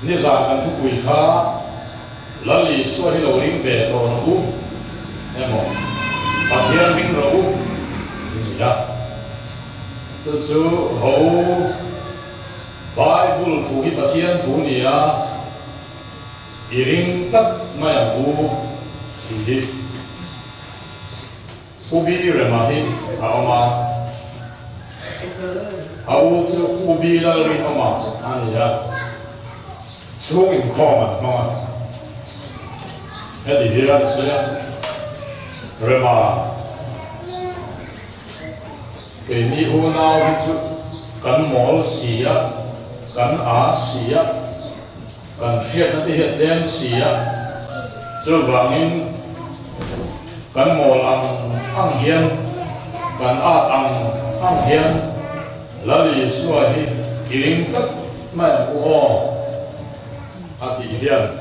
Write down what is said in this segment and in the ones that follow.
Nizan kan thupui kha Lal Isua hi lo ring ve tawh rawh u emaw Pathian ring rawh u ti ni a. Chu chu ho Bible thu hi Pathian thu ni a, i ring tlat mai ang u ti hi. Pu Bi Rema hi a awm a, a u chu Pu Bi Lalrinawma a ni a, chhung inkhawm an hmang a. Heti hian a sawi a, Rema, keini unau hi chu kan mawl si a, kan a si a, Kan hriatna te hi a tlem si a, chuvangin kan mawl ang ang hian, kan at ang ang hian Lal Isua hi i ring tlat mai ang u aw a tih hian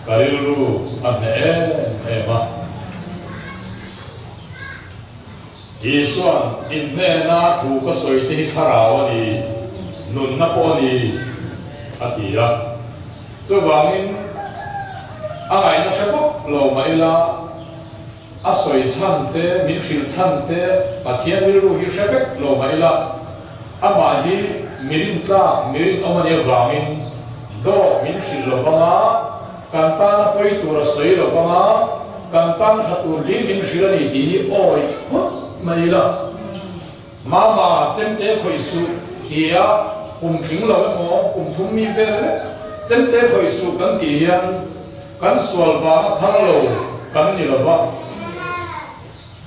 ka rilru a hneh em em a. Isua'n inhnehna thu ka sawi te hi thlarau a ni, nunna pawh a ni, a ti a. Chuvangin a ngaihna hre bawk lo mah ila, a sawi chhan te, min hrilh chhan te, Pathian rilru hi hre vek lo mah ila, amah hi mi rintlak, mi rinawm a nih avangin dawt min hrilh lo vanga, Kan tana pawi tur a sawi lo vang a, kan tan tha tur hlim in hrilh a ni tih hi awi phawt mai ila. Mama, chemte khawih suh tia kum tling lo emaw kum thum mi vel vek chemte khawih suh kan tih hian kan sual vanga phal lo kan ni lo va,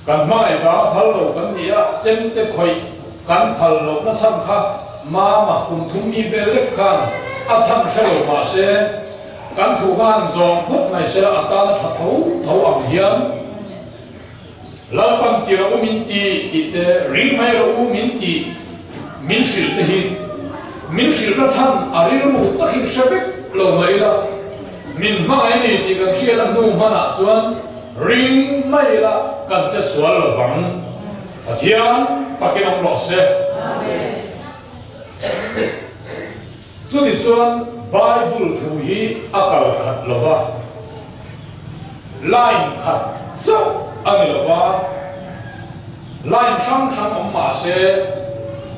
kan hmangaih vanga phal lo kan ni a, chemte khawih kan phal lohna chhan kha Mama kum thum mi vel lek khan a chhan hre lo mah se, Kan thu khan zawng phawt mai sela a tan a tha tho tho ang hian Lalpan ti rawh u min ti tih te, ring mai rawh u min ti min hrilh te hi min hrilhna chhan a rilru takin hre vek lo mai ila, min hmangaih ni tih kan hriat a hnu hmanah chuan ring mai ila kan che sual lo vang. Pathian takin awm rawh se. Amen. Chutichuan Bible thu hi a kal khat lo va, line khat chauh a ni lo va, line hrang hrang awm mah se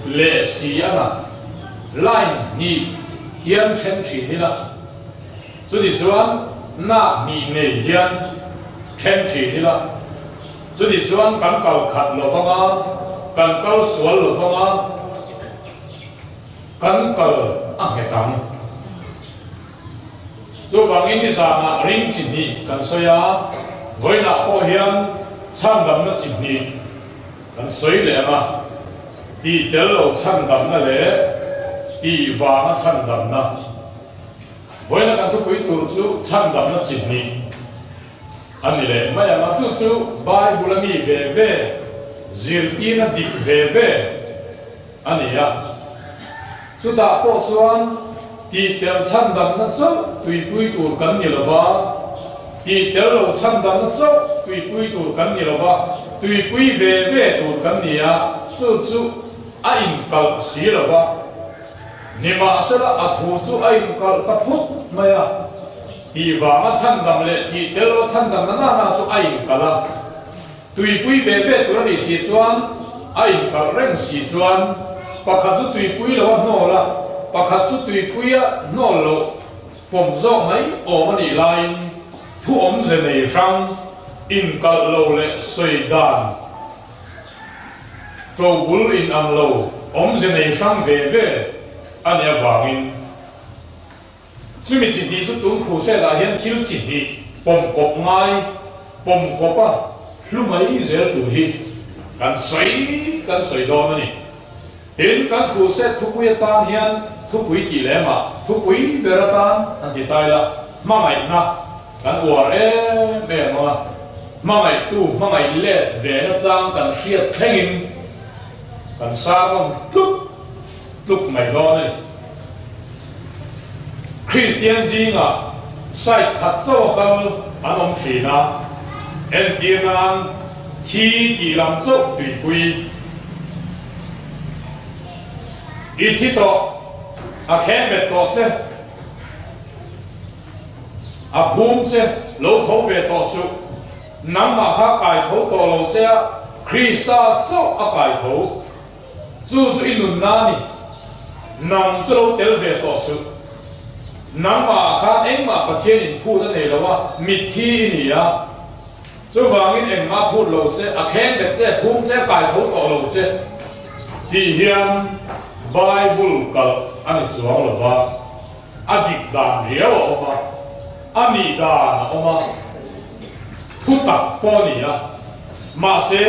leh si a na, line hnih hian then thin ila, chutichuan nak hnih nei hian then thin ila, chutichuan kan kal khat lo vanga, kan kal sual lo vanga, Kan kal a nghet ang. Chuvangin nizanah ring chi hnih kan sawi a, vawiinah pawh hian chhandamna chi hnih kan sawi leh ang a, tih tel lo chhandamna leh tih vanga chhandamna. Vawiina kan thupui tur chu chhandamna chi hnih a ni leh mai ang a, chu chu Bible-a mi ve ve, zirtirna dik ve ve, A ni a, chutah pawh chuan tih tel chhandamna chauh tuipui tur kan ni lo va, tih tel lo chhandamna chauh tuipui tur kan ni lo va, tuipui ve ve tur kan ni a, chu chu a inkalh si lo va. Nimahsela a thu chu a inkalh ta phut mai a, tih vanga chhandam leh tih tel lo chhandamna nana chu a inkalh a. Tuipui ve ve tur a nih si chuan a inkalh reng si chuan pakhat chu tuipui lo a hnawl a, pakhat chu tuipui a hnawl loh pawm zawk mai awm a nih laiin thu awmze nei hrang inkalh lo leh sawi dan ṭobul inang lo awmze nei hrang ve ve a nih avangin Chumi chi hnih chu tun Crusade-ah hian thil chi hnih pawm kawp ngai, pawm kawpa hlu mai zel tur hi kan sawi kan sawi dawn a ni. Tin, kan Crusade thupui atan hian thupui tih lemah thupui ber atan an ti tai la, hmangaihna kan uar em em ang a, hmangaihtu hmangaih let ve nachang kan hriat thlengin kan sermon tluk tluk mai dawn a ni. Kristian zingah side khat chauh a kal an awm thin a, entir nan thi tih lam chauh tuipui i thi tawh a khen bet tawh che. A phum che, lo tho ve tawh suh. Nangmah kha kai tho tawh lo che a, Krista chauh a kai tho. Chu chu i nunna a ni. Nang chu lo tel ve tawh suh. Nangmahah khan engmah Pathian in phut a nei lo a, mitthi i ni a. Chuvangin engmah phut lo che, a kheng bet che, phum che, kai tho tawh lo che tih hian Bible kalh a ni chuang lo va, a dik dan riau a awm a, a nih dan a awm a, thu tak pawh a ni a, mahse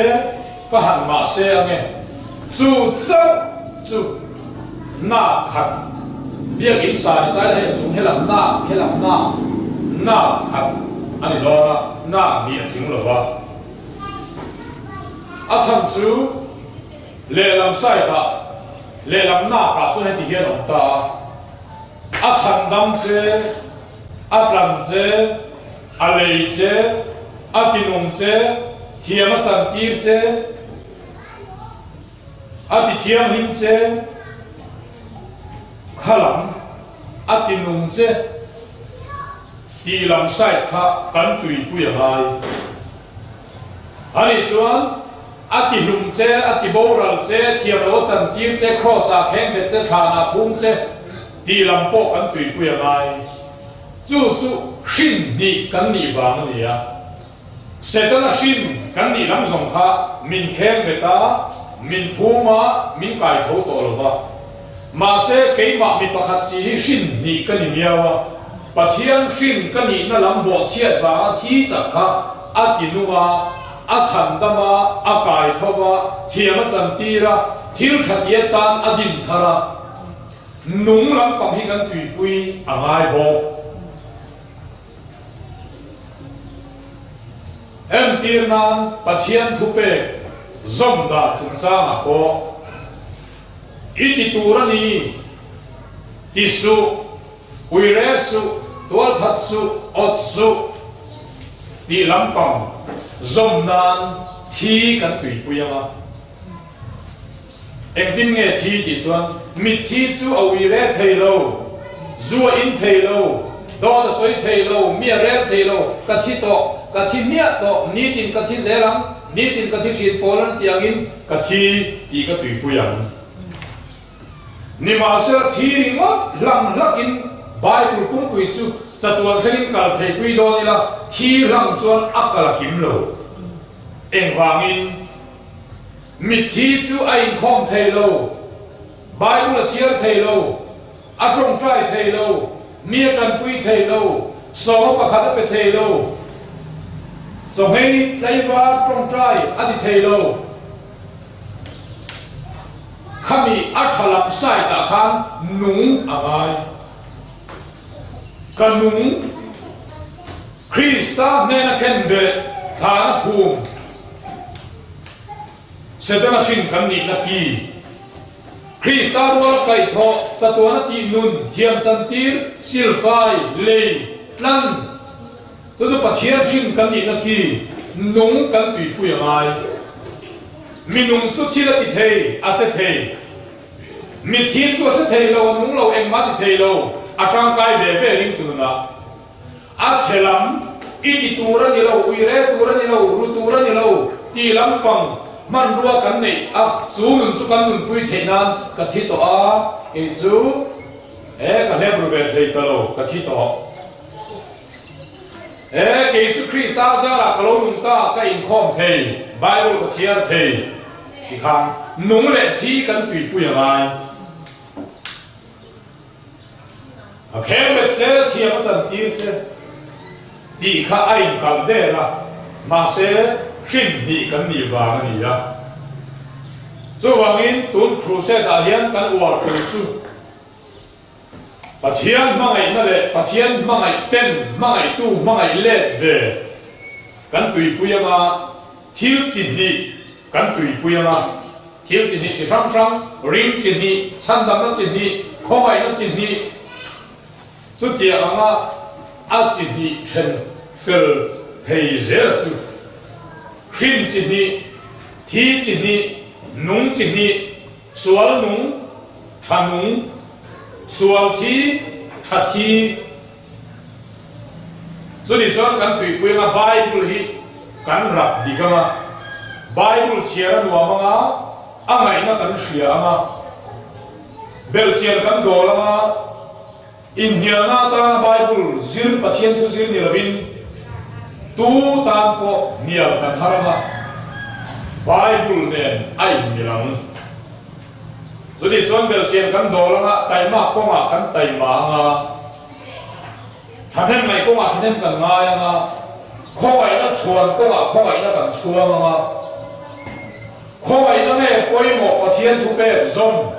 ka han mahse ange, chu chauh chu nak khat biakinn sa ni ta ila hei chung helam nak helam nak nak khat a ni dawn a, nak nih a tling lo va, a chhan chu lehlam side ah lehlam nak ah chuan heti hian a awm ta a, a chhan dam che. A tlan che, a lei che, a tinung che, thiam a chantir che, a ti thianghlim che, kha lam a tinung che tih lam side kha kan tuipui a ngai. Ani chuan a ti hlum che, a ti boral che, thiam lo a chantir che, kraws ah kheng bet che, thlan ah phum che tih lam pawh kan tuipui a ngai. Chu chu hrin hnih kan nih vang a ni a. Setana hrin kan nih lam zawng kha min kheng bet a, min phum a, min kai tho tawh lo va. Mahse keimah mi pakhat si hi hrin hnih ka ni miau a. Pathian hrin ka nihna lam bawhchhiat vanga thi tak kha a ti nung a, a chhandam a, a kai tho va, thiam a chantir a, thil tha ti atan a din thar a. Nung lampang hi kan tuipui a ngai bawk. Entir nan Pathian thupek zawm dan chungchangah pawh i ti tur a ni, ti suh, Uire suh, tualthat suh, awt suh tih lampang zawm nan thi kan tuipui ang a. Engtin nge thi tih chuan mitthi chu a uire thei lo, zu a in thei lo, dawt a sawi thei lo, mi a rel thei lo, ka thi tawh, ka thi hmiah tawh, nitin ka thi zel ang, nitin ka thi thin pawl an ti angin ka thi tih ka tuipui ang. Nimahsela thi ringawt hlang hlakin Bible pumpui chu chatuan thlengin kal pheipui dawn ila thi hlang chuan a kal a kim lo. Engvangin? Mitthi chu a inkhawm thei lo, Bible a chhiar thei lo, a tawngtai thei lo, mi a tanpui thei lo, sawma pakhat a pe thei lo, chawhmei tlaivar tawngtai a ti thei lo. Khami a tha lam side ah khan nung a ngai. Ka nung Krista hnena khen beh thlana phum Setana hrin kan nihna pi. Krista rual kaihthawh chatuana tih nun thiam chantir silfai lei tlan Chu chu Pathian hrin kan nihna ki nung kan tuipui a ngai. Mi nung chu thil a ti thei, a che thei. Mitthi chu a che thei lo, a nung lo, engmah a ti thei lo, a tangkai ve ve ring tu nunah. A chhe lam, i ti tur a ni lo, ui re tur a ni lo, ru tur a ni lo, ti lampang hmanrua kan neih a, chu nun chu kan nunpui theih nan ka thi tawh a, kei chu he ka hlep ru ve thei ta lo, ka thi tawh. He kei chu Krista zarah ka lo nung ta, ka inkhawm thei, Bible ka chhiar thei ti khan nung leh thi kan tuipui a ngai. A khelmet che, thiam a chantir che tih kha a inkalh der a, mahse hrin hnih kan nih vang a ni a. Chuvangin tun crusade ah hian kan uar tur chu Pathian hmangaihna leh Pathian hmangaih ten hmangaihtu hmangaih let ve kan tuipui anga thil chi hnih kan tuipui anga thil chi hnih chi hrang hrang, ring chi hnih, chhandamna chi hnih, khawngaihna chi hnih chutiang anga a chi hnih then fel phei zel chu hrin chi hnih, thi chi hnih, nung chi hnih, Sual nung, tha nung, sual thi, tha thi. Chutih chuan kan tuipui anga Bible hi kan rap dik anga, Bible chhiar a nuam anga, a ngaihna kan hria anga, belhchian kan dawl anga, Inhnialna atana Bible zir Pathian thu zir ni lovin tu tan pawh hnial kan har anga, Bible nen a inmil ang. Chutih chuan belhchian kan dawl anga, taima kawngah kan taima anga, thahnem ngaih kawngah thahnem kan ngai anga, khawngaihna chhuan kawngah khawngaihna kan chhuang anga, Khawngaihna nge pawimawh Pathian thupek zawm?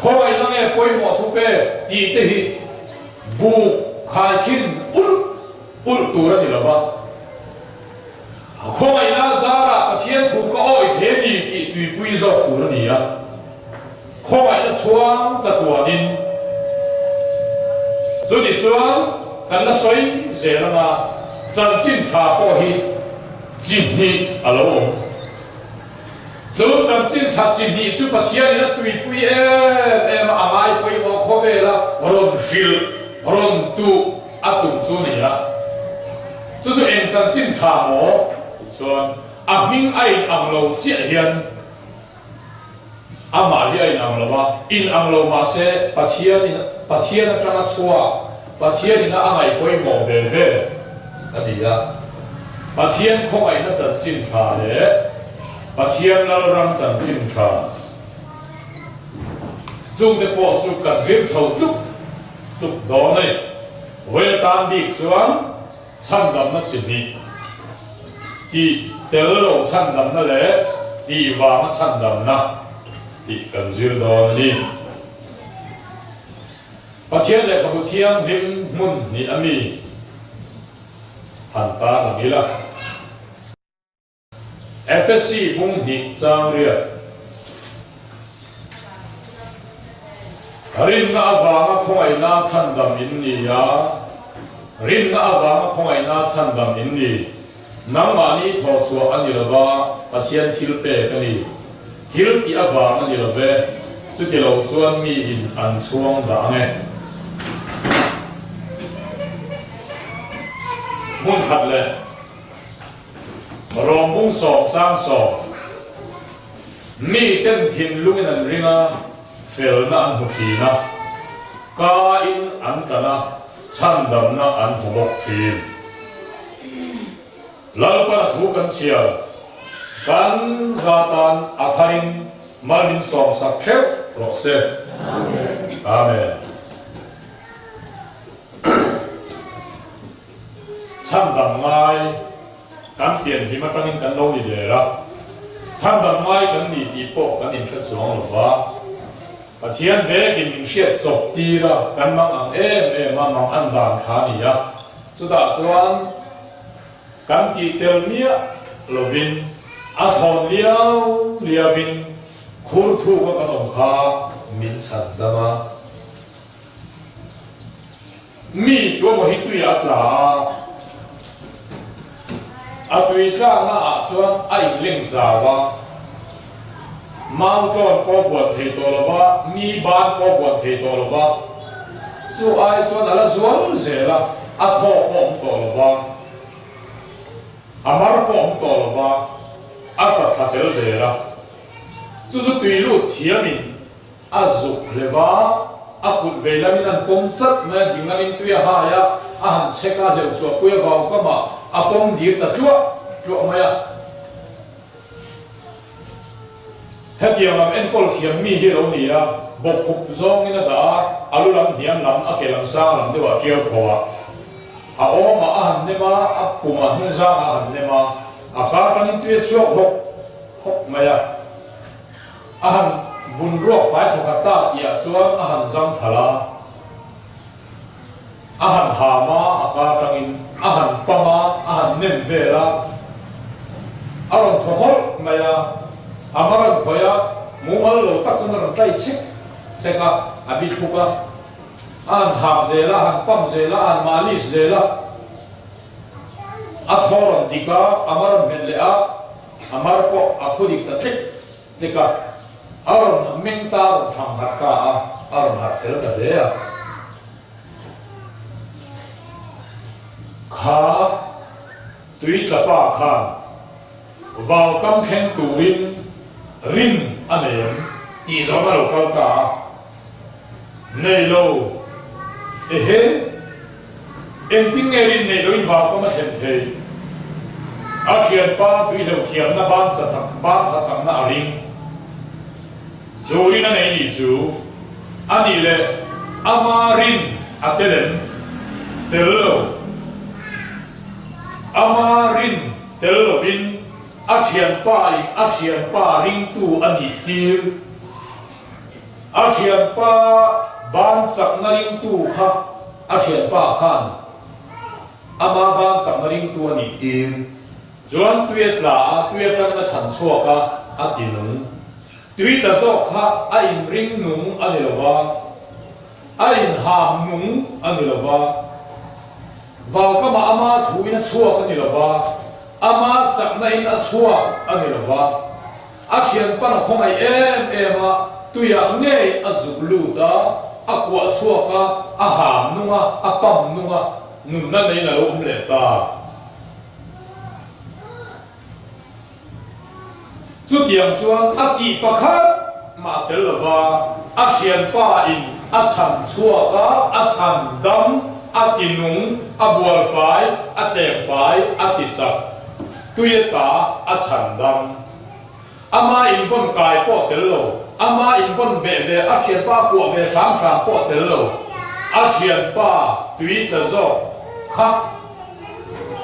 Khawngaihna nge pawimawh thupek tih te hi buk khaikhin ulh ulh tur a ni lo va. Khawngaihna zarah Pathian thu ka awi thei a ni tih tuipui zawk tur a ni a. Khawngaihna chhuang chatuanin chuti chuan kan la sawi zel anga chanchin tha pawh hi chi hnih a lo awm. Chu chanchin tha chi hnih chu Pathianin a tuipui em em a, a ngai pawimawh khawvela rawn hrilh, rawn tuh a tum chu a ni a. Chu chu eng chanchin tha maw? Tih chuan a hming a inang lo chiah hian Amah hi a inang lo a, inang lo mah se Pathianin Pathian atanga chhuak, Pathianin a a ngaih pawimawh ve ve a ni a. Pathian khawngaihna chanchin tha leh Pathian Lalram chanchin tha chungte pawh chu kan zir chho tluk tluk dawn a ni. Vawiin atan bik chuan Chhandamna chi hnih, tih tel lo chhandamna leh tih vanga chhandamna tih kan zir dawn a ni. Pathian lehkhabu thianghlim hmun hnih a mi han tar ang ila. Efesi bung hnih chang riat. Rinna avanga khawngaihna chhandam in ni a, Rinna avanga khawngaihna chhandam in ni. Nangmahni thawhchhuah a ni lova, Pathian thil pek a ni. Thil tih avang a ni lo ve, chuti lo chuan mi in an chhuang dah ang e. Hmun khat leh. Rawmhung sawmsang sawm miten thinlungin an ring a, felna an hmu thin a, kain an tan a, chhandamna an hmu bawk thin. Lalpan a thu kan chhiar, kan za tan a tharin mal min sawmsak theuh rawh se. Amen. Chhandam ngai kan pian hlim atangin kan lo ni der a, chhandam ngai kan ni tih pawh kan inhre chuang lo va, Pathian vekin min hriat chawp tir a, kan mang ang em em a, mang an dan tha a ni a, chutah chuan kan tih tel miah lovin a thlawn liau liauin khur thuk a kan awm kha min chhandam a. Mi tuamaw hi tui a tla a, a tui tlakna ah chuan a inleng chau a, mau tawn pawh buan thei tawh lo va, mi ban pawh buan thei tawh lo va, chu ai chuan a la zual zel a, a thaw pawh awm tawh lo va, a mar pawh awm tawh lo va, a chat thla fel der a, chu chu tui lut thiamin A zuk hleuh a, a kut vei lamin an pawm chat mai a, ding lamin tui a hai a, a han chek a, hleuh chhuah pui a vau kam a, a pawm dir ta tluah tluah mai a. Hetiang lam enkawl thiam mi hi a lo ni a, bawkkhup zawngin a dah a, a lu lam hniam lam, a ke lam sang lam deuhah a tiau tho a, a awmah a han nem a, a pumah hnungzangah a han nem a, a kar tangin tui a chhuak hawk hawk mai a. A han bun ruak fai thawk a ta tihah chuan a han zang thalh a, a han ham a, a ka atangin a han pam a, a han nem vel a, a rawn thaw hawlh mai a, a ma rawn khawih a, mumal lo tak chuan a rawn tlai chek chek a, a bi thluk a, a han hap zel a, a han pam zel a, a han malis zel a, a thaw rawn dik a, a ma rawn hmet leh a, a mar pawh a khu dik ta tlek Tlek a, a rawn meng ta a rawn thang harh ta a, a rawn harh fel ta hle a. Kha tui tla pa khan vau kam thleng turin rin a nei em tih zawhna lo kal ta a, nei lo ehe engtin nge rin neih loin vau kam a thlen thei? A thianpa tui hleuh thiamna ban ban tha chakna a ring. Chu rin a nei nih chu a nih leh ama rin a tel em? Tel lo. Ama rin tel lovin a thianpa in a thianpa ringtu a nih tir. A thianpa ban chakna ringtu kha a thianpa khan ama ban chakna ringtu a nih tir. Chuan tui a tla a, tui atangin a chhan chhuak a, a ti nung. Tui tla zawk kha a inring nung a ni lo va, a inham nung a ni lo va, vaukamah ama thuin a chhuak a ni lo va, ama chakna in a chhuak a ni lo va. A thianpan a khawngaih em em a, tuiah ngei a zuk lut a, a kuah chhuak a, a ham nung a, a pam nung a, nunna neiin a lo awm leh ta. Chutiang chuan a tih pakhat mah tel lova a thianpa in a chhan chhuak a, a chhan dam, a ti nung, a bual fai, a tlem fai, a ti chak, tui a ta, a chhan dam. Ama invawn kai pawh tel lo, ama invawn beh ve a thianpa a kuah ve hram hram pawh tel lo, a thianpa tui tla zawk kha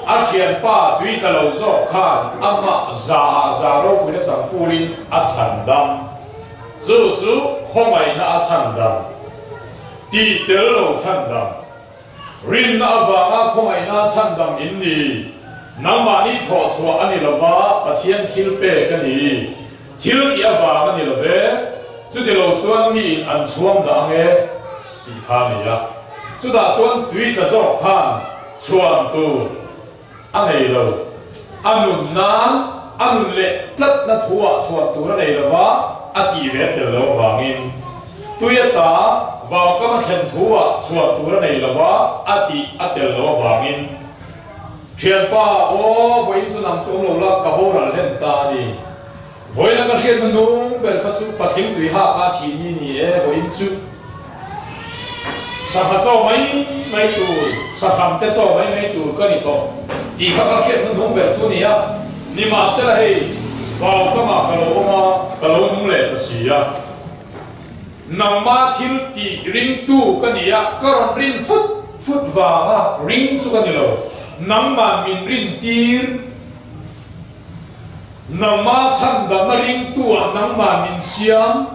a thianpa tui tla lo zawk khan amah za ah za ropuina chang fulin a chhan dam. Chu chu khawngaihna a chhan dam, tih tel lo chhan dam. Rinna avanga khawngaihna chhandam in ni. Nangmahni thawh chhuah a ni lova, Pathian thil pek a ni. Thil tih avang a ni lo ve, chuti lo chuan miin an chhuang dah ang e, tih kha a ni a. Chutah chuan tui tla zawk khan chhuan tur A nei lo. A nun nan a nun leh tlatna thuah chhuah tur a nei lo va, a tih ve tel lo avangin. Tui ata vaukam a thlen thuah chhuah tur a nei lo va, a tih a tel lo avangin. Thianpa, aw, vawiin chu nang chu awm lo la, ka boral hlen ta a ni. Vawiin a ka hriatna nung ber kha chu patling tui hak a thih ni ni e, vawiin chu sangha chaw mai mai tur, sahram te chaw mai mai tur ka ni tawh tih kha ka hriatna nung ber chu a ni a, nimahsela hei vau kamah ka lo awm a, ka lo nung leh ta si a, nangma thil tih ringtu ka ni a, ka rawn rin fut fut vanga ring chu ka ni lo, nangman min rin tir. Nangma chhandamna ringtu-ah nangmah min siam,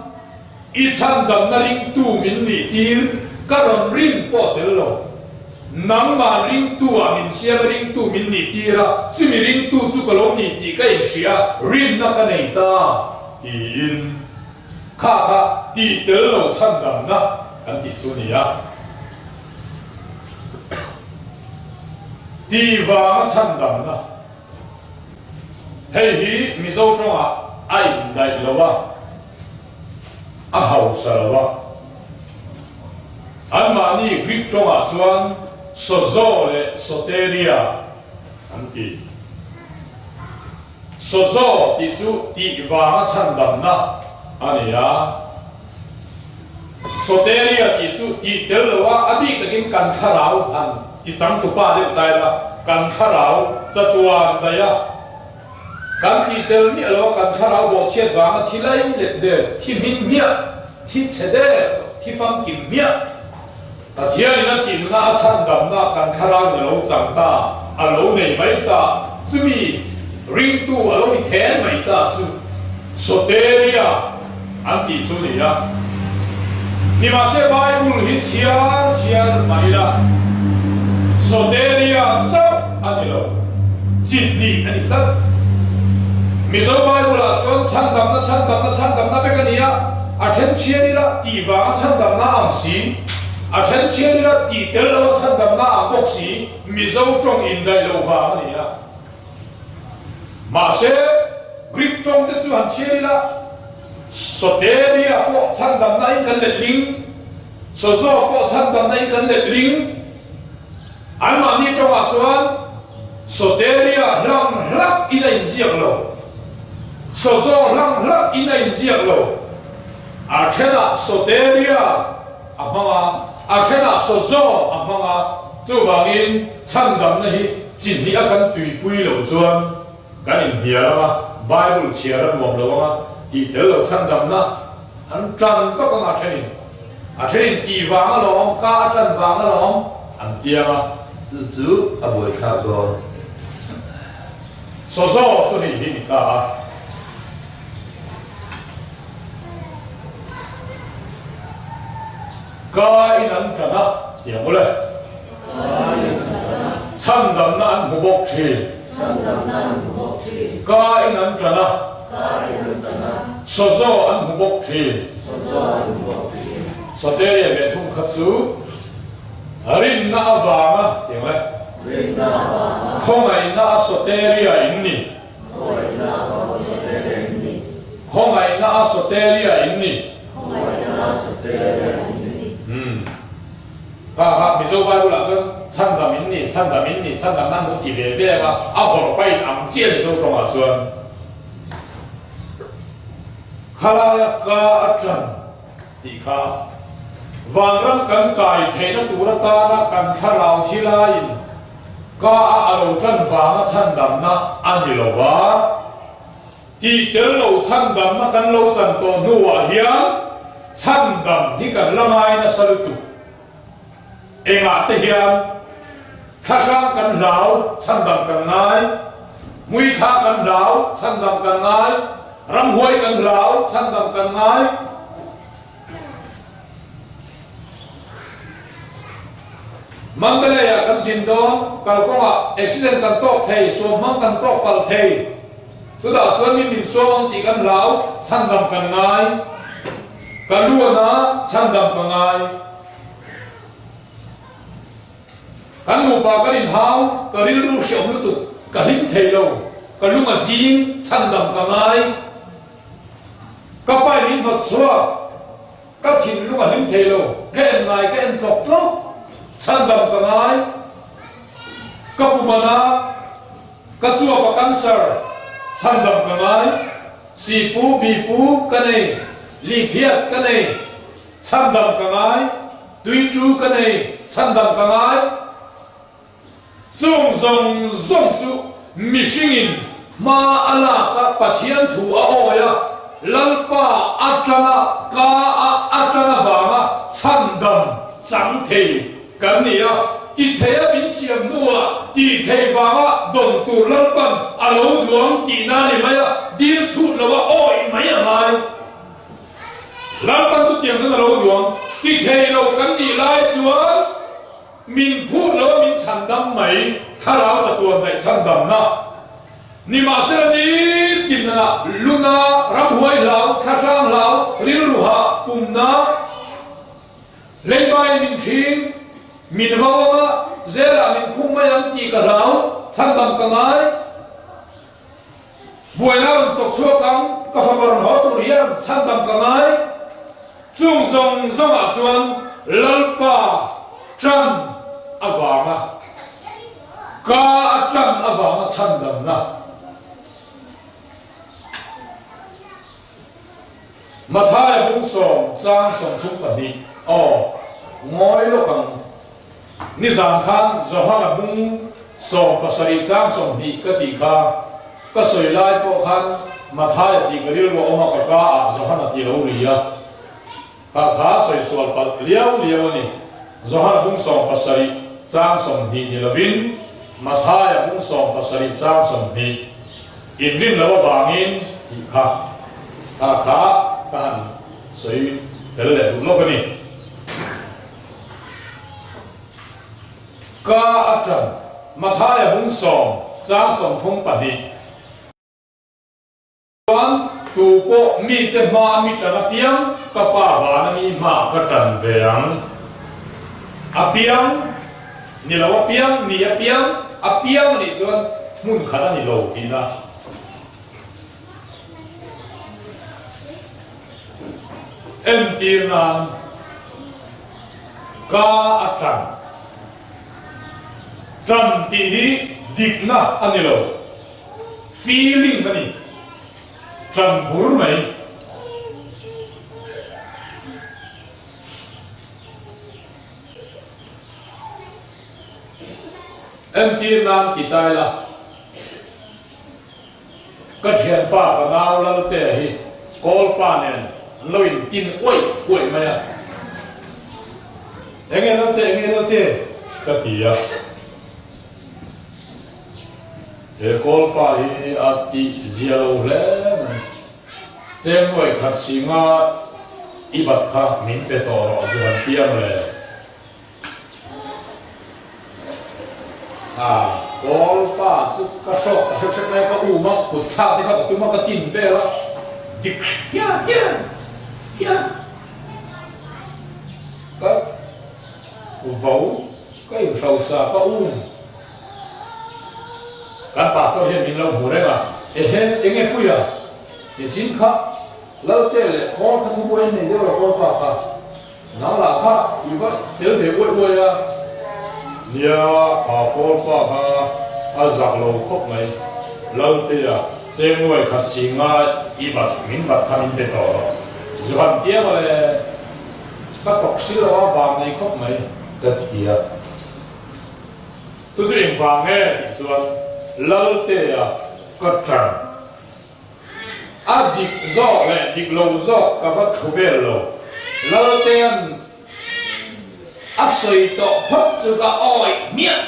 i chhandamna ringtu min nih tir, ka rawn rin pawh tel lo. Nangmah ringtu-ah min siam a ringtu min nih tir a, chumi ringtu chu ka lo ni tih ka inhria, rinna ka nei ta, tiin kha kha tih tel lo chhandamna kan tih chu a ni a. Tih vanga chhandamna. Hei hi Mizo tawngah a indaih lo a, a hausa lo a. Anmahni Greek tawngah chuan sozo leh soteria an ti. Sozo tih chu tih vanga chhandamna a ni a. Soteria tih chu tih tel lo a, a bik takin kan thlarau han ti changtupa deuh ta ila, kan thlarau chatuan daih a, kan tih tel miah lo a, kan thlarau bawhchhiat vanga thi lai let der, thi hmin hmiah, thi chhe der, thi famkim hmiah. Pathianin a tih nuna a chhandamna kan thlarauin a lo chang ta, a lo nei mai ta, chumi ringtu a lo ni then mai ta chu Soteria an tih chu a ni a. Nimahse Bible hi chhiar chhiar mah ila Soteria chauh a ni lo, chitnih a ni tlat. Mizo Bible-ah chuan chhandamna, chhandamna, chhandamna vek a ni a. A then chhiar ila tih vanga chhandamna ang si, a then chhiar ila tih tel loa chhandamna ang bawk si, Mizo tawng indaih lo vang a ni a. Mahse, Greek tawng te chu han chhiar ila, Soteria pawh chhandamna in kan letling, Sozo pawh chhandamna in kan letling. Anmahni tawngah chuan Soteria hlang hlak in a inziak lo. Sozo hlang hlak in a inziak lo. A thenah Soteria a hmang a, a thenah Sozo a hmang a, chuvangin chhandamna hi chi hnih a kan tuipui loh chuan kan inhnial ang a, Bible chhiar a nuam lo ang a, tih tel lo chhandamna an tan vak ang a thenin. A thenin tih vang alawm, ka a tan vang alawm an ti ang a. Chu chu a buaithlak dawn. Sozo chu hei hi ni ta a. Ka in an tan a ti ang ule. Chhandamna an hmu bawk thin. Ka in an tan a. Sozo an hmu bawk thin. Soteria ve thung kha chu rinna avanga ti ang le. Khawngaihna a Soteria in ni. Khawngaihna a Soteria in ni. Umm. Kha kha Mizo Bible ah chuan chhandam in ni, chhandam in ni, chhandam nan lo ti ve ve ang a, a hawr pain ang chiah Mizo tawngah chuan. Khalaia ka a tan tih kha vanram kan kai theihna tur atana kan thlarau thi laiin ka a a lo tan vanga chhandamna a ni lo va. Tih tel lo chhandamna kan lo chan tawh hnuah hian chhandam hi kan la ngai nasa lutuk. Engah te hian thlahrang kan hlau, chhandam kan ngai, hmuithla kan hlau, chhandam kan ngai, ramhuai kan hlau, chhandam kan ngai. Mandalay-ah kan zin dawn, kalkawngah accident kan tawk thei, suamhmang kan tawk palh thei. Chutah chuan mi min suam ang tih kan hlau, chhandam kan ngai. Ka lu a na, chhandam ka ngai. Kan nupa kan inhau, ka rilru hreawm lutuk, ka hlim thei lo, ka lung a zing, chhandam ka ngai. Ka pai min hnawt chhuak, ka thinlung a hlim thei lo, ka en ngai ka en tlawk tlawk, chhandam ka ngai, ka pumana, ka chuap a cancer, chhandam ka ngai, sipu bipu ka nei, liphiat ka nei, chhandam ka ngai, tuitu ka nei, chhandam ka ngai. Chung zawng zawng chu mihringin hma a lak a, Pathian thu a awi a, Lalpa atanga ka a atang avanga chhandam chang thei kan ni a, ti thei a min siam hnuah ti thei vanga dawn tur Lalpan a lo duang tihna a ni mai a, dil chhut lo a awi mai a ngai. Lalpan chutiang chuan a lo duang, ti thei lo kan nih lai chuan, Min phut lo a min chhandam mai, thlarau chatuan daih chhandamna. Nimahsela nitin nana luna, ramhuai hlau, thlahrang hlau, rilru hah, pumna, leibai min thin, min vau anga zelah min khung mai ang tih ka hlau, chhandam ka ngai. Buaina rawn chawk chhuak ang, ka fapa rawn haw tur hian chhandam ka ngai. Chung zawng zawngah chuan Lalpa tan avanga, ka a tan avanga chhandamna. Mathaia bungsawm chang 32, Aw, ngawi lawk ang. Nizan khan Johana bung 70 chang 20 ka tih kha ka sawi lai pawh khan Mathaia tih ka rilru a awm a, ka ka ah Johana tih lo ri a. Kha kha sawi sual palh liau liau a ni. Johana bung 70 chang 20 ni lovin Mathaia bung 70 chang 20. Inrin loh avangin tih kha kha kha ka han sawi fel leh duh lawk a ni. Ka atang Mathaia bung sawm chang 34. Chuan tu pawh mite hma a mi tan apiang ka pa vana mi hma ka tan ve ang. Apiang ni lo apiang, mi apiang, apiang a nih chuan hmun khat a ni lo tihna. Entir nan ka a tan. Ṭan tih hi dikna a ni lo, feeling a ni. Ṭan bur mai. Entir nan ti ta ila, ka thianpa ka nau Laltea hi Kawlpa nen an lo intin uaih uaih mai a. Enge Lalte, enge Lalte? ka ti a. He Kawlpa hi a tih zia lo hle mai. Cheng nuaih khat singa i bat kha min pe tawh rawh zu han ti ang le. A kawl pa chu ka hrawk ka hrep hrep mai a, ka um a, kut thlak te kha ka tum a, ka tin vel a, dik hian hian hian ka vo ka inhrosa ka um. Kan pastor hian min lo hmu reng a, Ehe, enge puia? Nichin kha Lalte leh kawl kha thubuai an nei deuh lo kawl pa kha. Nang lah kha i va tel ve uaih uaih a. Nia, kha kawl pa kha a zak lo khawp mai. Laltea, cheng uaih khat si nga i bat, min bat kha min pe tawh rawh. Zuhan tia mawle, ka tawk si lo a vang nei khawp mai. Ka ti a. Chu chu engvang nge tih chuan Laltea ka ṭan. A dik zawk leh dik lo zawk ka va thu vel lo. Laltea'n a sawi tawh phawt chu ka awih hmiah.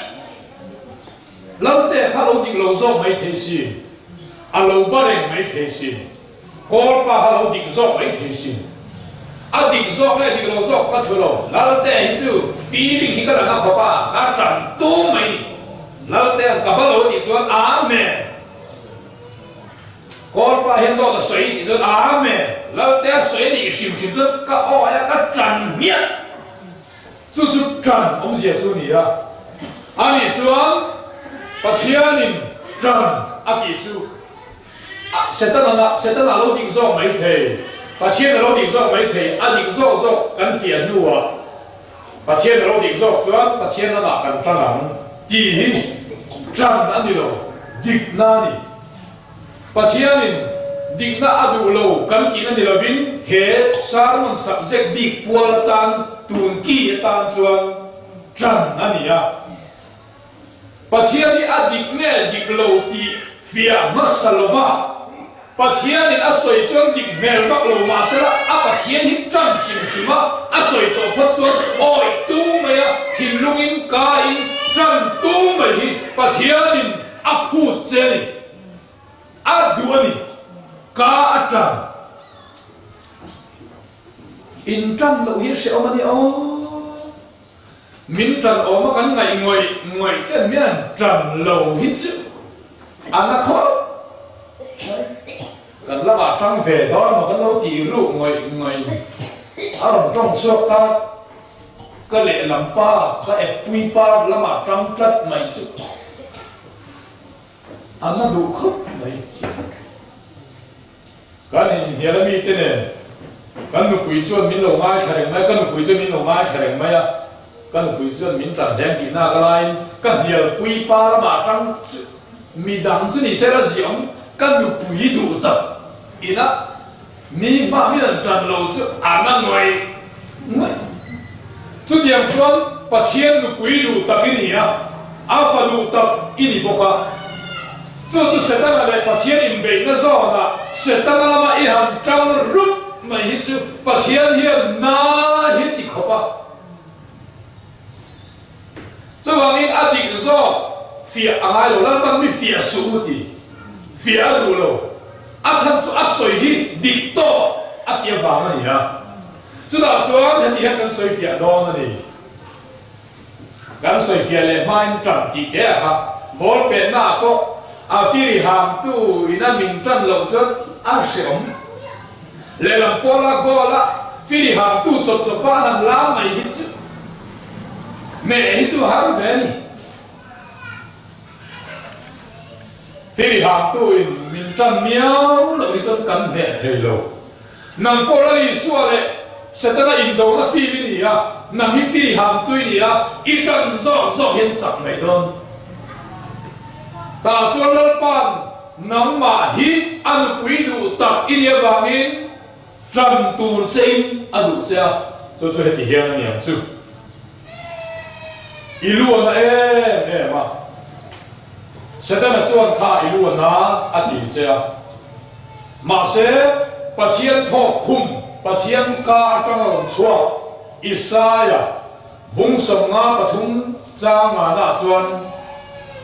Laltea kha lo dik lo zawk mai thei sin, a lo ba reng mai thei sin. Kawl pa kha lo dik zawk mai thei sin. A dik zawk nge dik lo zawk ka thu lo. Lalte hi chu feeling hi ka la na khawp a, ka tan tum mai ni. Lalte an ka ba lo tih chuan Amen. Kawl pa hian dawt a sawi tih chuan Amen. Lalte a sawi anih hrim hrim chuan ka awi a, ka tan hmiah. Chu chu tan awmzia chu a ni a. Anih chuan Pathianin tan a tih chu Setana Setana lo dik zawk mai thei, Pathian a lo dik zawk mai thei, a dik zawk zawk kan fiah hnuah Pathian a lo dik zawk chuan Pathian lamah kan tan ang tih hi tan a ni lo, dikna a ni. Pathianin dikna a duh lo kan tihna ni lovin he sermon subject bik pual atan tun ki atan chuan tan a ni a. Pathian hi a dik nge dik lo tih fiah hmasa lova Pathianin a sawi chuan dik hmel vak lo mahsela a Pathian hi tan hrim hrim a, a sawi tawh phawt chuan awih tung mai a, thinlungin kain tan tung mai hi Pathianin a phut che a ni, a duh a ni, ka a tan. In tan loh hi hrehawm a ni aw. Min tan awm a kan ngaih ngawih ngawih ten mian tan lo hi chu a na khawp mai. Kan lamah tang ve dawn maw kan lo tih ruk ngawih ngawih ni. A rawn tawng chhuak ta ka lehlam pa ka ep pui pa lamah tang tlat mai chu a na duh khawp mai. Kan inhnial a mite nen kan nupui chuan min lo ngaithla reng mai a, ka nupui chuan min lo ngaithla reng mai a, ka nupui chuan min tan hleng tih nak laiin ka hnialpui pa lamah atang chu midang chu ni sela ziah awm ka nupui duh tak ina mi hmah min an tan lo chu a na ngawih ngawih. Chutiang chuan Pathian nupui duh tak i ni a, a fa duh tak i ni bawk a. Chu chu Setana leh Pathian inbeihna zawnah Setana lama i han tang rup mai hi chu Pathian hian na hi ti khawp a. Chuvangin a dik zawk fiah a ngai lo, Lalpan mi fiah suh u ti fiah a duh lo. A chhan chu a sawi hi dik tawk a ti avang a ni a. Chutah chuan heti hian kan sawi fiah dawn a ni. Kan sawi fiah leh hmain tan tih te a kha ball petna ah pawh a firi hamtu ina min tan loh chuan a hreawm. Lehlam pawla goal a firi hamtu chawp chawpa a han lam mai hi chu hmeh hi chu har ve a ni. Firi hamtu in min tan miau loh hi chuan kan hmeh thei lo. Nang pawh Lal Isua leh Setana indona fim i ni a, nang hi firi ham tui ni a, i tan zawk zawk hian chak mai dawn. Tah chuan Lalpa'n nangmah hi a nupui duh tak i nih avangin ṭan tur chein a duh che a. Chu chu heti hian a niang chu. I lu a na em em a. Setana chuan kha i lu a na a ti che a. Mahse, Pathian thawk khum, Pathian ka atanga rawn chhuak Isaia bung 53 chang ngana chuan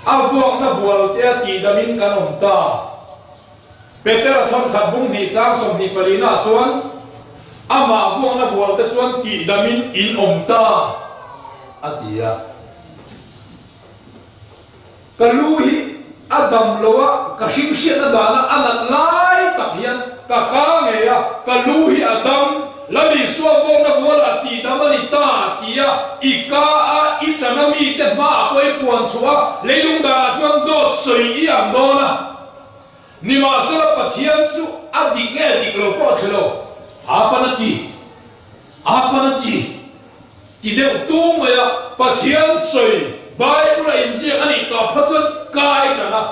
a vuakna vualtea tihdamin kan awm ta. Petera thawnkhat bung hnih chang 24 nah chuan amah vuakna vualte chuan tihdamin in awm ta a ti a. Ka lu hi a dam lo a, ka hringhriatna dana a nat lai tak hian ka ka ngei a, ka lu hi a dam, Lal Isua vuakna vualah tihdam a ni ta tia i ka a i tana mite hmaah pawh i puan chhuah a, leilung danah chuan dawt sawi i ang dawn a. Nimahsela Pathian chu a dik nge dik lo pawh a thli lo, a pan a ti, a pan a ti. Ti deuh tung mai a, Pathian sawi Bible a inziak a nih tawh phawt chuan kai tan a,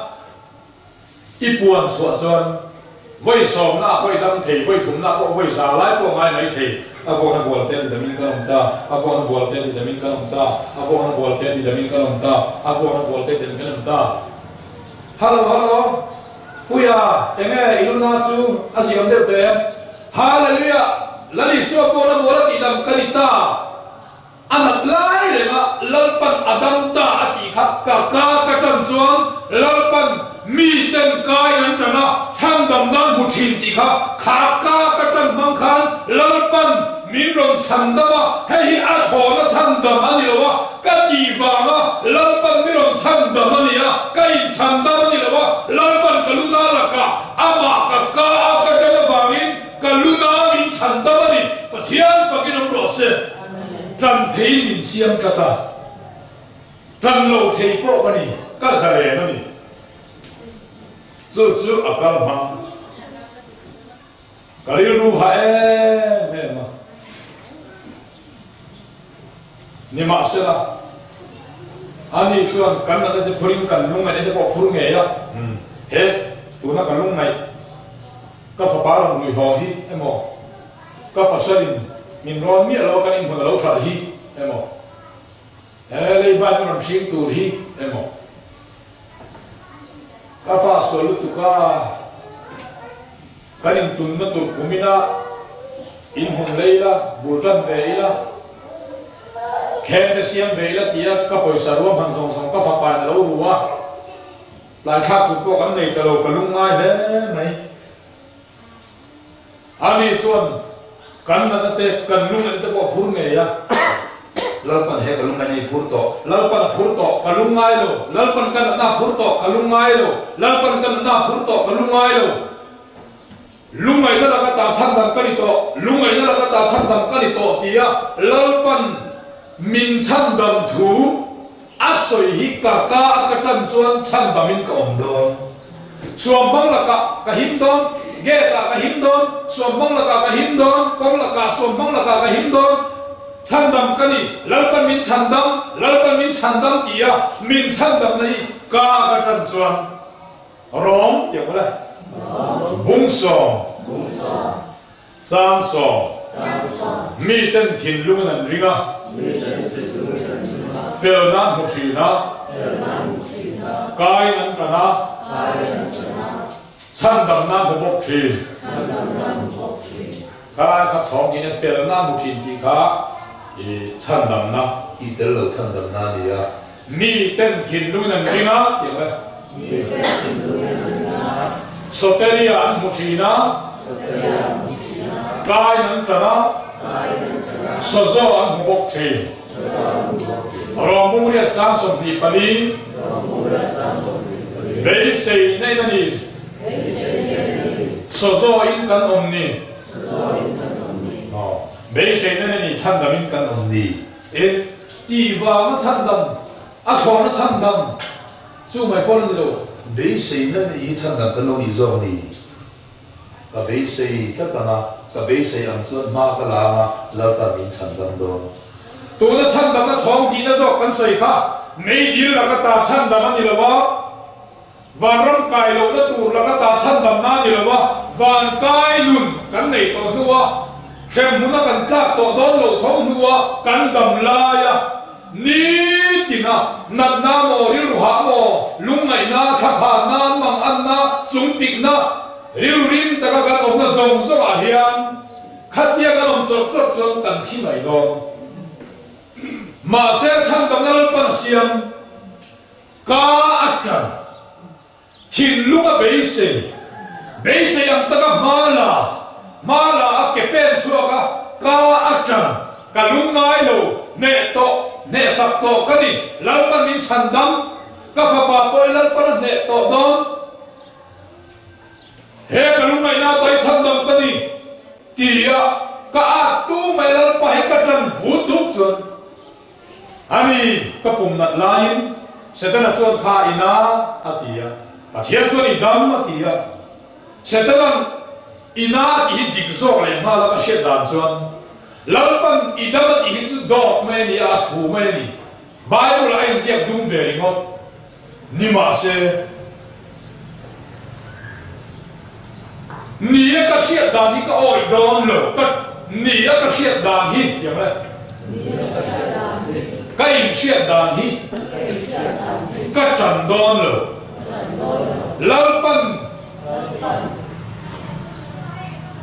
i puan chhuah chuan vawi sawmna pawh i dam thei, vawi thumna pawh vawi za lai pawh ngai mai thei, a vawkna bual te ti damin kan awm ta, a vawkna bual te ti damin kan awm ta, a vawkna bual te ti damin kan awm ta, a vawkna bual te ti damin kan awm ta. Hallo hallo, Puia, enge i luna chu a ziam deuh teh em? Hallelujah! Lal Isua pawh la mual a tihdam ka ni ta. A nat lai renga Lalpan a dam ta a tih kha ka ka ka tan chuan Lalpan mi ten kai an tan a, chhandam nan hmu thin tih kha kha ka ka tan hmang khan Lalpan min rawn chhandam a, hei hi a thlawna chhandam a ni lo a, ka tih vanga Lalpan mi rawn chhandam a ni a, ka inchhandam a ni lo a, Lalpan ka lu na lakah Amah ka ka a ka tan avangin ka lu na min chhan dam a ni. Pathian fakin awm rawh se. Tan theiin min siam tlat a, tan lo thei pawh ka ni, ka zalen a ni. Chu chu a kal hmang. Ka rilru ha em em a. Nimahsela, ani chuan kan natna te phurin kan lungngaihna te pawh phur ngei a, he tuna ka lungngaih ka fapa rawn rui haw hi emaw, ka pasalin min rawn miah lo a kan inhmun a lo hralh hi emaw, he leiba min rawn hring tur hi emaw, ka fa sual lutuk a. Kan intunna tur kum ina inhmun lei ila, bul tan ve ila, khen te siam ve ila tia ka pawisa ruahman zawng zawng ka fapa in a lo ru a, tlai thlak tur pawh kan nei ta lo, ka lungngai hle mai. Ani chuan kan natna te, kan lungngaihna te pawh a phur ngei a. Lalpan he ka lungngaihna i phur tawh. Lalpan a phur tawh, ka lungngai lo. Lalpan ka natna a phur tawh, ka lungngai lo. Lalpan ka natna a phur tawh, ka lungngai lo. Lungngaihna laka ta chhandam ka ni tawh, lungngaihna laka ta chhandam ka ni tawh tia Lalpan min chhandam thu a sawi hi ka ka a ka tan chuan chhandamin ka awm dawn. Suamhmang lakah ka him dawn, gate ah ka him dawn, suamhmang lakah ka him dawn, kawng lakah suamhmang lakah ka him dawn, chhandam ka ni, Lalpan min chhandam, Lalpan min chhandam tia min chhandamna hi ka ka tan chuan Rom tih ang ula, bung sawm, Chang sawm, miten thinlungin an ring a, felna an hmu thin a, kain an tan a, chhandamna an hmu bawk thin. Khalai kha chhawng in felna an hmu thin tih kha i chhandamna. Tih tel lo chhandamna a ni a. Miten thinlungin an ring a tih ang e. Soteria an hmu thin a. Kain an tan a. Sozo an hmu bawk thin. Rawmbung riat chang 24. Beisei na in a ni. Sozo in kan awm ni. Beisei na in a ni chhandam in kan awm ni. E, tih vanga chhandam, a thlawhna chhandam chu mai pawh a ni lo. Beiseina nih hi chhandam kan lo nih zawk ni. Ka beisei tlat ang a, ka beisei ang chuan hma ka la ang a, Lalpan min chhandam dawn. Tuna chhandamna chhawng hnihna zawk kan sawi kha meidil laka ta chhandam a ni lo a. Vanram kai lohna tur laka ta chhandamna a ni lo a, van kai nun kan nei tawh hnua hremhmuna kan tlak tawh dawn loh tho hnua kan dam laia nitina natna maw, rilru hah maw, lungngaihna, thlaphanna, manganna, chungpikna, rilru rim taka kan awmna zawng zawngah hian khatia kan awm chawrh chawrh chuan kan thi mai dawn. Mahse chhandamna Lalpan a siam. Ka a ṭan. Thinlung a beisei. Beisei ang taka hma la, hma la a ke pen chhuak a, ka a ṭan. Ka lung ngai lo, hneh tawh, hnehsak tawh ka ni. Lalpan min chhan dam. Ka fapa pawh i Lalpan a hneh tawh dawn. He ka lungngaihna ata i chhan dam ka ni, tia ka at tu mai Lalpa hi ka ṭan vut tuk chuan. A ni, ka pum nat laiin Setana chuan kha i na a ti a, Pathian chuan i dam a ti a. Setana'n i na a tih hi dik zawk leh nghal a ka hriat dan chuan Lalpan i dam a tih hi chu dawt mai a ni a, a thu mai a ni. Bible-ah a inziak dum ve ringawt. Ni mahse, ni a ka hriat dan hi ka awih dawn lo, ka ni a ka hriat dan hi, tiang le, ka inhriat dan hi ka tan dawn lo, Lalpan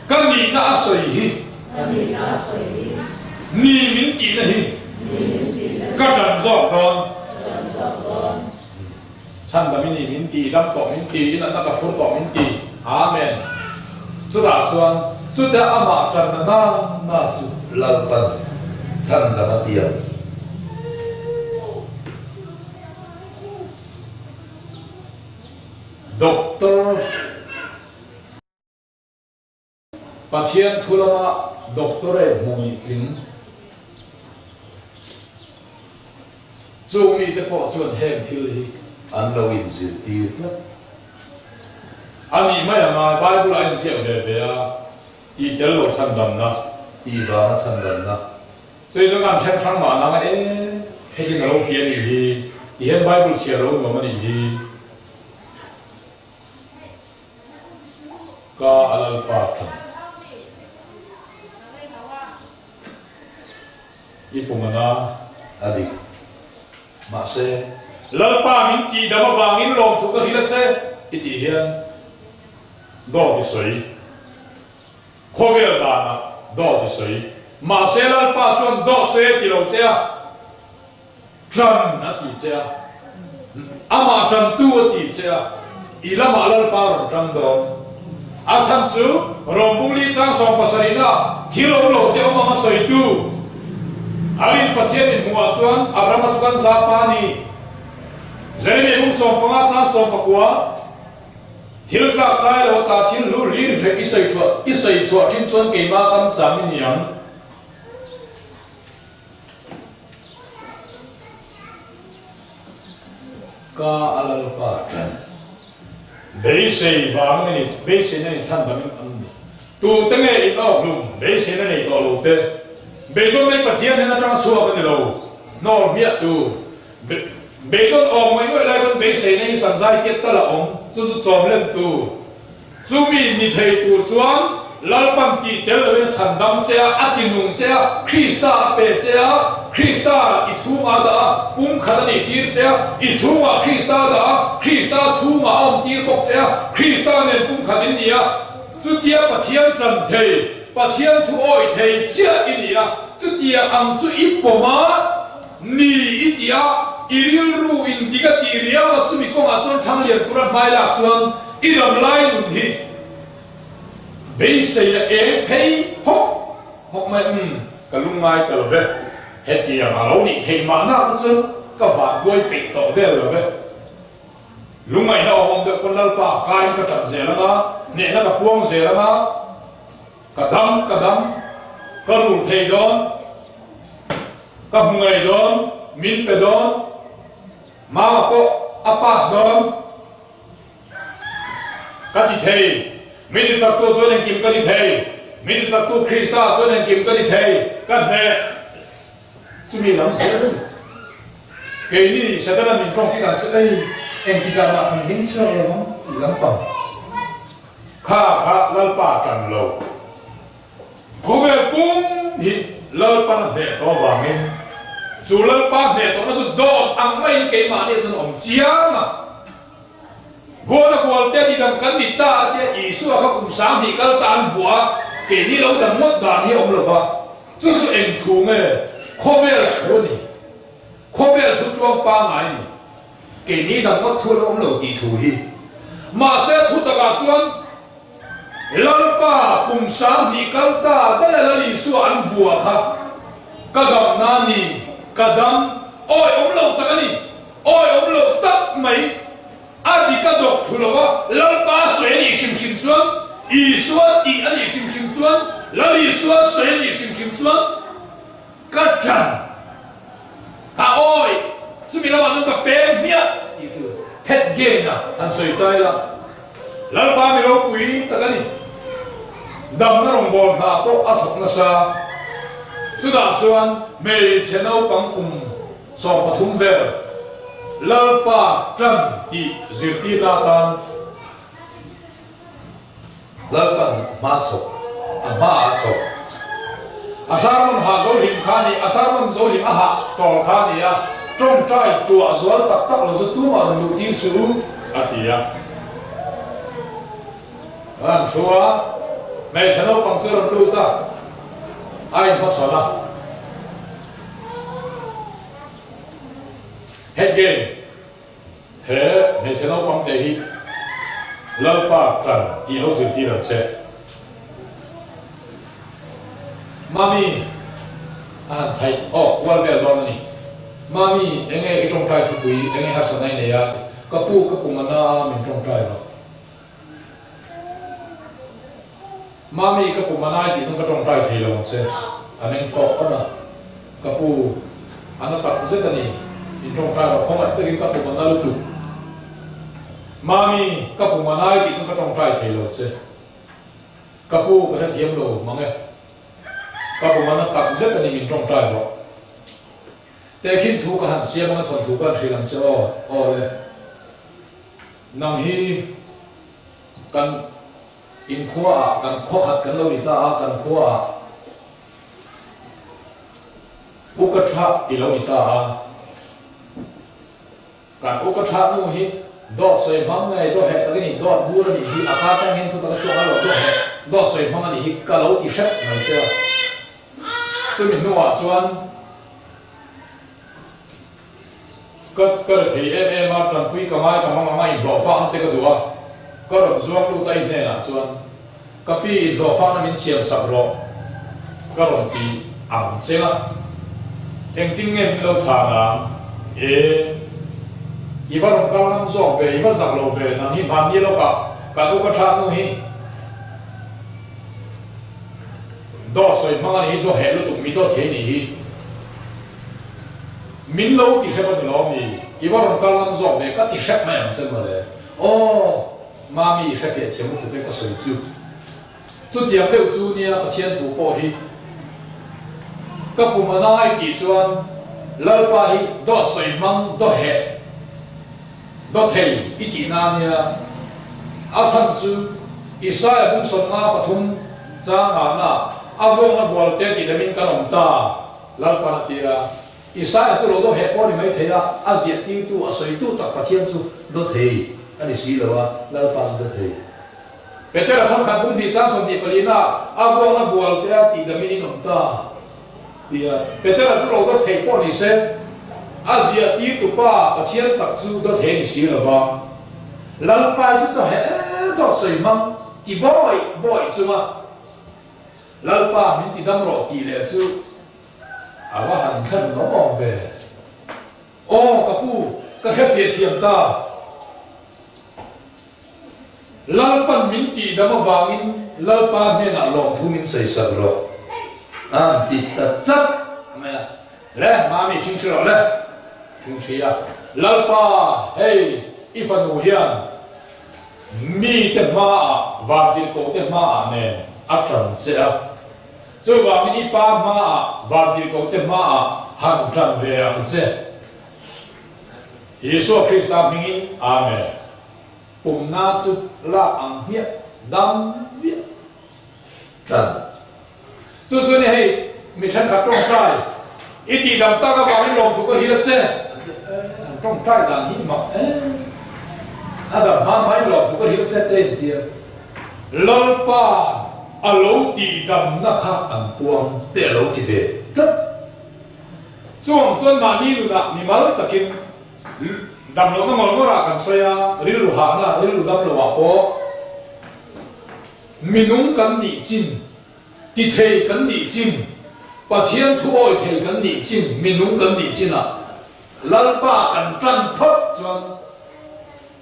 ka nihna a sawi hi, ni min tihna hi ka tan zawk dawn. Chhandam i ni min ti, dam tawh min ti, i natna ka phur tawh min ti. Amen. Chutah chuan chutia amah tanna na na chu. Lalpan chhandam a tiam. Doctor. Pathian thu lama doctorate hmuh nih tling. Chung mite pawh chuan heng thil hi. An lo inzirtir tlat. A nih mai anga Bible a inziak ve ve a, tih tel lo chhandamna. Tih vanga chhandamna. Chumi chuan kan then hrang mah nang e, hetin a lo fiah a nih hi, ti hian Bible chhiar lo nuam a nih hi. Ka a Lalpa than. I pum a na. A dik. Mahse. Lalpa min tih dam avangin lawmthu ka hrilh a che i tih hian dawt i sawi. Khawvel danah dawt i sawi. Mahse Lalpa chuan dawt sawi a ti lo che a. Ṭan a ti che a, amah ṭantu a ti che a, i lamah Lalpa rawn ṭan dawn. A chhan chu Rawmbungli chang sawmpasarihna thil awm lo te awm anga sawitu a rin Pathian min hmuhah chuan Abrahama chu kan zah pa a ni. Jeremia bung sawmpanga chang sawmpakua thil tlak tlai lo ata thil hlu hlir hlek i sawi chhuah i sawi chhuah ṭhin chuan keimah kam chang i ni ang. Ka a Lalpa ṭan. Beisei vangin a ni, beiseina nei chhan dangin an ni. Tute nge in awk hlum, beiseina nei tawh lo te? Beidawn mai Pathian hnen aṭanga chhuak a ni lo, hnawl hmiah tur. Beidawn awm ngawih ngawih lai pawn beiseina hi sanzai tiat tal a awm, chu chu chawm len tur. Chumi ni thei tur chuan Lalpan tih tel loin a chhan dam che a, a ti nung che a, Krista a pe che a, Krista i chhungah a dah a, pumkhat a nih tir che a, i chhungah Krista a dah a, Krista chhungah a awm tir bawk che a, Krista nen pumkhat in ni a, chutia Pathian tan thei, Pathian thu awih thei chiah i ni a, chutia ang chu i pawm a, Ni i ti a, i rilru in dik a tih riau a, chumi kawngah chuan Thanglian tura hmai lak chuan i dam lai nun hi beisei a eng phei hawk hawk mai umm ka lungngai ta lo ve, hetiang a lo nih theih mahna kha chuan ka vanduai peih tawh vel lo ve. Lungngaihna awm awm deuh pawn Lalpa kaiin ka ṭan zel anga, hnehna ka puang zel anga, Ka dam, ka dam, ka rul thei dawn, ka hmu ngei dawn, min pe dawn, mama pawh a pass dawn, ka ti thei, min ti chaktu chuan engkim ka ti thei, min ti chaktu Krista chuan engkim ka ti thei, ka hneh. Chumi lam zel chu keini Setana min tawng hi kan hre ei. Engtikah mah kan ding chhuak lo ang tih lampang kha kha Lalpa tan lo. Khawvel pum hi Lalpan a hneh tawh avangin chu Lalpa hneh tawhna chu dawt ang maiin keimahni chuan a awm chiang a. Vuahna kualte tidam kan ni ta a tia Isua kha kum 2000 kal ta an vuah a, keini lo dam ngawt dan hi a awm lo va. Chu chu eng thu nge? Khawvel thu a ni. Khawvel thu tluang pangngai a ni. Keini dam ngawt thu a lo awm lo tih thu hi. Mahse thu takah chuan Lalpa kum 2000 kal ta daih a Lal Isua an vuah kha ka damna a ni, ka dam awi awm lo tak a ni. Awi awm lo tak mai, a dik a dawk thu lo a, Lalpa sawi a nih hrim hrim chuan, Isua tih a nih hrim hrim chuan, Lal Isua sawi a nih hrim hrim chuan ka ṭan a awi, chumi lamah chuan ka peng hmiah tih tur het gain a han sawi ta ila, Lalpa mi ropui tak a ni. Damna rawngbâwl hna pawh a thawk nasa, chutah chuan hmeichhe naupang kum. 13 vel Lalpa tan tih zirtirna atan Lalpan hma chhawp, a hma ah chhawp. A sermon hah zo hlim kha ni, a sermon zo hlim a hah chawl kha ni a, tawngtai tuah zual tak tak lo chu tumah rawn luh tir suh u, a ti a. An thu a, hmeichhe naupang chu rawn lut a, a inhmachhawn a. Head game, He hmeichhe naupang te hi Lalpa tan tih lo zirtir ang che. Mami, a han chhaih awk kual vel dawn a ni. Mami, enge i tawngtai thupui, enge harsatna i nei a? Ka pu, ka pum a na a, min tawngtai rawh. Mami, ka pum a nai tih chuan ka tawngtai thei lo ang che. A meng tawk phawt a. Ka pu, a na tak zet a ni. In tawngtai rawh, khawngaih takin ka pum a na lutuk. Mami, ka pum a nai tih chuan ka tawngtai thei lo che. Ka pu, ka hrethiam lo mang e. Ka pum a na tak zet a ni, min tawngtai rawh. Tehkhin thu ka han siam anga thawnthu ka han hrilh ang che aw, aw le. Nang hi kan inkhua ah kan khaw khat kan lo ni ta a, kan khua ah uka tha i lo ni ta a, kan uka tha nu hi dawt sawi hmang nge dawt heh tak i ni, dawt bur a nih hi, a kha tang hian thu tak a chhuak a lo dawt heh, dawt sawi hmang a nih hi ka lo ti hrep mai che a. Chumi hnuah chuan. Ka ka ri thei em em a, tanpui ka ngai ka hmang ang a, inhlawh fahna te ka duh a, ka rawn zuang lut a i hnenah chuan ka pi inhlawh fahna min siam sak rawh ka rawn ti ang che a, engtin nge min lo chhan ang? E, i va rawn kal ngam zawk ve, i va zak lo ve, nang hi hmanni lawkah kan u ka tha hnu hi. Daw sawi hmang a nih hi, daw heh lutuk mi daw thei nih hi. Min lo ti hrep a ni lo mi, i va rawn kal ngam zawk ve, ka ti hrep mai ang che mawle. Aw, Mami i hrefiah thiam lutuk e ka sawi chu. Chutiang deuh chu nia Pathian thu pawh hi. Ka pum a nai tih chuan Lalpa hi daw sawi hmang daw heh. Dawthei i tihna a nia. A chhan chu Isaia bung 53 changahna a vuakna bualte tih damin kan awm ta, Lalpan a ti a. Isaia chu lo daw heh pawh a ni mai thei a, a ziah tirtu, a sawitu tak Pathian chu dawthei a ni si lo a, Lalpa chu dawthei. Petera thawnkhat bung hnih chang 24 na a vuakna bualte a tih damin in awm ta. Tia Petera chu lo dawt thei pawh ni se, a ziah tirtu pa Pathian tak chu dawt thei a ni si lo va. Lalpai chu dawt heh dawt sawi hmang ti bawih bawih chunga Lalpa min ti dam rawh tih leh chu a va han inthlahrun awm awm ve. Aw ka pu, ka hrefiah thiam ta. Lalpan min tihdam avangin Lalpa hnenah lawmthu min sawisak rawh. An ti ta chat mai a. Le, Mami thingthi rawh le. Thingthi a. Lalpa, hei, i fanu hian mite hmaah, vantirhkohte hmaah nen a tan che a. Chuvangin i pa hmaah, vantirhkohte hmaah han tan ve ang che. Isua Krista hmingin, Amen. Pumna chu lak ang hmiah dam viah tan. Chu chu ni hei mi thenkhat tawngtai i tih dam tak avangin lawmthu ka hrilh a che an ti e, an tawngtai dan hi mak e, a dam hma hmain lawmthu ka hrilh a che te in tia Lalpa'n a lo tih damna kha an puang te a lo ni ve tlat. Chuvang chuan mahni nunah mimal takin Damlohna ngawr ngawrah kan sawi a, rilru hahna, rilru damlohah pawh minung kan nih chin, ti thei kan nih chin, Pathian thu awi thei kan nih chin, minung kan nih chinah Lalpa kan tan phawt chuan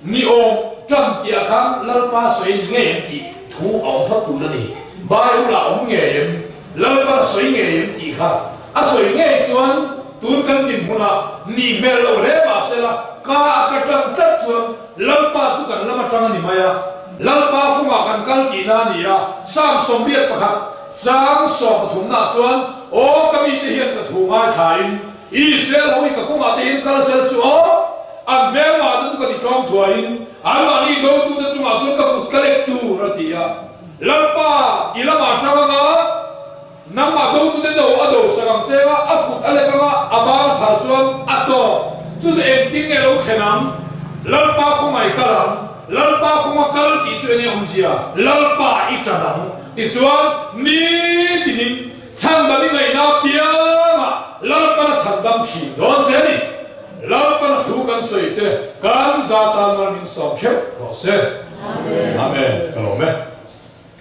Ni awm tan tih ah khan Lalpa sawi ni ngei em tih thu a awm phawt tur a ni. Bible ah awm ngei em? Lalpan a sawi ngei em tih kha a sawi ngei chuan tun kan dinhmun ah nih hmel lo hle mah se la ka a ka tan tlat chuan Lalpa chu kan lam atang a ni mai a, Lalpa kawngah kan kal tihna a ni a. Psalm 81 chang 13 ah chuan Aw ka mite hian ka thu ngaithlain Israel ho hi ka kawngah te hian kal sel chu aw, an hmelmah te chu ka ti tlawm thuaiin anmahni dotute chungah chuan ka kut ka lek tur a ti a. Lalpa, i lamah tang anga nangmah dotute do a do sak ang che a, a kut a lek anga a ban a phar chuan a tawk. Chu chu engtin nge lo thlen ang? Lalpa kawngah i kal ang. Lalpa kawnga kal tih chu enge awmzia? Lalpa i tan ang. Tichuan, nitinin Chhandam i ngaihna apiangah Lalpan a chhandam thin dawn che a ni. Lalpan a thu kan sawi te kan za tan mal min sawm theuh rawh se. Amen. Ka lawm e.